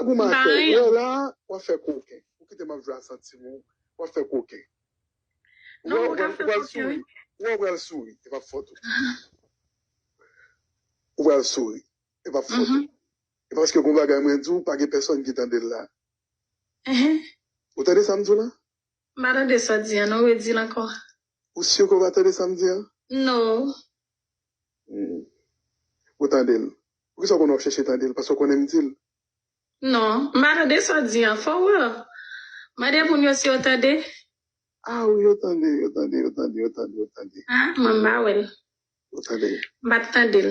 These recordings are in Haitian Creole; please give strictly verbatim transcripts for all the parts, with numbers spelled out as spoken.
Ou pa gen anyen. Wè la, w ap fè koken. Ou kite m ap jwe a santi m, w ap fè koken. Non, ou ka fè koken, wi. Ou pral souri. Ou pral souri. E p ap fòt ou. Ou pral souri. E p ap fòt ou. E paske gon bagay mwen di w, pa gen pèsonn ki tande l la. Ou tande sa m di w la? M pa tande sa w di an, non, redi l ankò. Ou si ke w pa tande sa m di an? Non. Ou tande l. Poukisa w konnen w ap chèche tande l? Paske w konnen m di l. Non, m pa tande sa w di an. Fò w wè. Mande moun yo si yo tande. Ah wi, yo tande, yo tande, yo tande, yo tande, yo tande. Ah, mwen m pa wè l. Ou tande? M pa t tande l.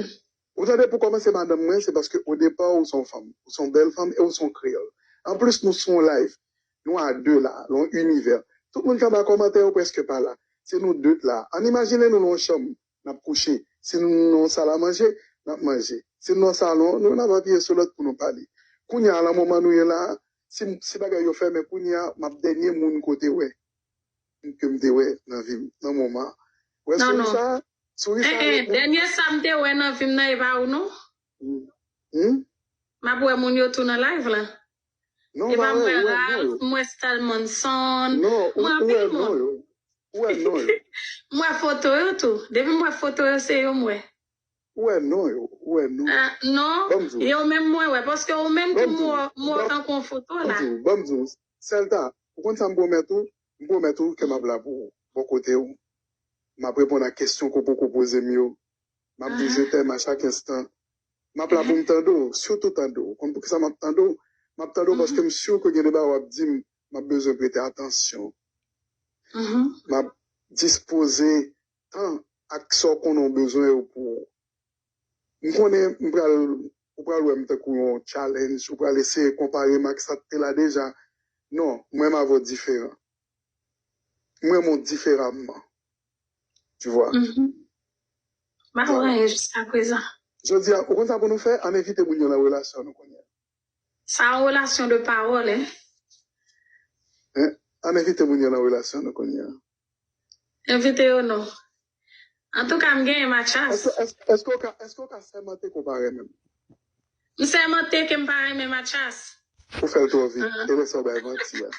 Ou tande, pou kòmanse, madanm mwen, se paske o depa ou se yon fanm, ou se yon bèl fanm e ou se yon kreyòl. Anplis, nou sou yon live, nou a de la, yon inivè. Tout moun k ap bay kòmantè yo prèske pa la. Se nou de la. Ann imajine nou nan yon chanm, n ap kouche. Si nou nan yon sal a manje, n ap manje. Si nou nan salon, nou n ap apiye sou lòt pou nou pale. Kounye a, nan moman nou ye la, si, si bagay yo fèmen, kounye a, m ap dènye moun kote wè. Ke m te wè nan vi m, nan moman. Wè souri sa, souri sa. Eh, eh, dènye sa m te wè nan vi m nan, e pa ou non. M ap wè moun yo tou nan live la. Non, e pa m wè Ralph, m wè Stalmanson, m wè anpil moun. Ou wè non yo. M wè foto yo tou. Depi m wè foto yo, se yo m wè. Ou wè non yo, ou wè non. Ah, non, yo menm mwen wè, paske ou menm tou m wè tankou yon foto la. Ban m di w, Sèlta, ou konn sa m pwomèt ou? M pwomèt ou ke m ap la pou ou, bò kote w. M ap reponn a kesyon ke w poko poze m yo. M ap di je t'aime a chak enstan. M ap la pou m tande w, sitou tande w. Ou konn poukisa m ap tande w? M ap tande w paske m si ke gen de bagay w ap di m, m ap bezwen prete atansyon. M ap dispoze tan ak sa w konnen w bezwen yo pou ou. M konnen m pral, ou pral wè m tankou yon challenge, ou pral eseye konpare m ak sa k te la deja. Non, mwen m avè w diferan. Mwen m wè w diferaman. Tu vois? M pa wè anyen jiskaprezan. Jodi a, ou konn sa pou nou fè? Ann envite moun yo nan relasyon nou kounye a. Sa yon relasyon de pawòl, en. Hein? Ann envite moun yo nan relasyon nou kounye a. Envite yo non. Antouka, m genyen Mathias. Èske, èske, èske w ka, èske w ka sèmante ke w pa renmen m? M sèmante ke m pa renmen Mathias. Ou fè l twò vit. E lè sa w bay manti a.